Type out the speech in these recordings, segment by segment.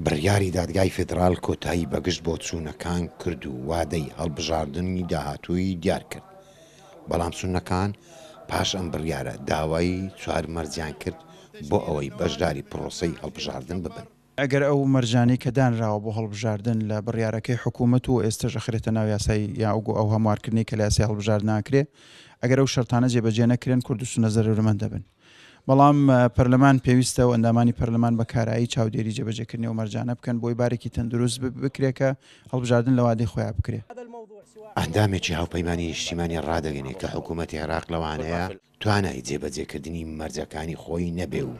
بڕیاری دادگای فیدڕال کۆتایی بە گشت بۆچوونەکان کرد و وادەی هەڵبژاردنی داهاتووی دیار کرد، بەڵام سوننەکان پاش ئەم بڕیارە داوای چوار مەرجیان کرد بۆ ئەوەی بەشداری پڕۆسەی هەڵبژاردن ببن. ئەگەر ئەو مەرجانەی کە دانراوە بۆ هەڵبژاردن لە بڕیارەکەی حکوومەت و ئێستەش ئەخرێتە ناو یاسای یا ئەو هەموارکردنەی کە لە یاسای هەڵبژاردن ئەکرێ، ئەگەر ئەو شەرتانە جێبەجێ نەکرێن کورد و سوننە زەرەرمەند دەبن. بەڵام پەرلەمان پێویستە و ئەندامانی پەرلەمان بە کارایی چاودێری جێبەجێکردنی ئەو مەرجانە بکەن بۆی بارێکی تەندروست بکرێ کە هەڵبژاردن لە وادەی خۆیا بکرێ. ئەندامێکی هاوپەیمانی نیشتیمانی ڕادەگەنێ کە حکوومەتی عێراق لەوانەیە توانای جێبەجێکردنی مەرجەکانی خۆی نەبێ و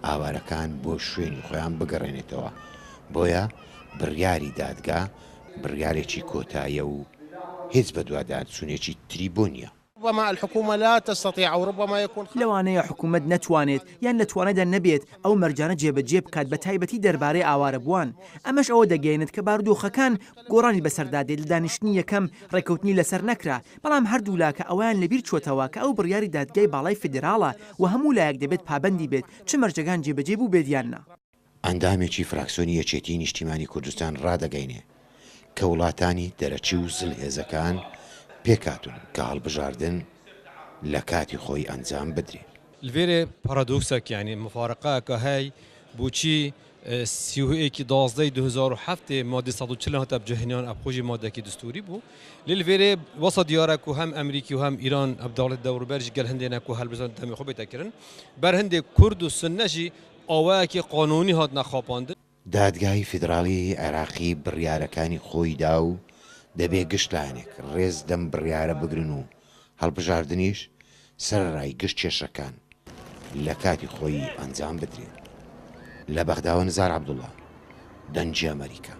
ئاوارەکان بۆ شوێنی خۆیان بگەڕێنێتەوە، بۆیە بڕیاری دادگا بڕیارێکی کۆتاییە و هیچ بەدواداچوونێکی تری بۆ نییە. لەوانەیە حکومەت نەتوانێت یان لە توانایدا نەبێت ئەو مەرجانە جێبەجێ بکات بە تایبەتی دەربارەی ئاوارەبووان، ئەمەش ئەوە دەگەیەنێت کە بارودۆخەکان گۆڕانی بەسەردا دێت لە دانیشتنی یەکەم ڕێککەوتنی لەسەر نەکرا، بەڵام هەردوولا کە ئەوەیان لەبیر چۆتەوە کە ئەو بڕیاری دادگای باڵای فیدراڵە و هەموو لایەک دەبێت پابەندی بێت چ مەرجەکان جێبەجێ بووبێت یان نا. ئەندامێکی فراکسیۆنی یەکێتیی نیشتیمانی کوردستان ڕادەگەینێ کە وڵاتانی دەرەکی و زلهێزەکان پێکهاتوون کە هەڵبژاردن لە کاتی خۆی ئەنجام بدرێ. لڤێرێ پارادۆکسەک یانی مفارقەکە هەی بۆچی 31 دوازدەی 2007 مادەی 140 هاتە بجهنیان ئەبخۆژی مادەکی دستوری بوو لێ لڤێرێ وەسە دیارە کو هەم ئەمریکی و هەم ئیران ئەب دەوڵەت دەوروبەرژ گەل هەندێ نە کو هەلبژاردن دەمێ خۆ بێتە کرن بەر هەندێ کورد و سوننە ژی ئاوایەکی قانونی هاتنە خاپاندن. دادگای فیدراڵیی عێراقی بڕیارەکانی خۆی دا و دەبێ گشت لایەنێک ڕێز لەم بڕیارە بگرن و هەڵبژاردنیش سەرەڕای گشت کێشەکان لە کاتی خۆی ئەنجام بدرێت. لە بەغداوە نزار عەبدوڵا، دەنگی ئەمەریکا.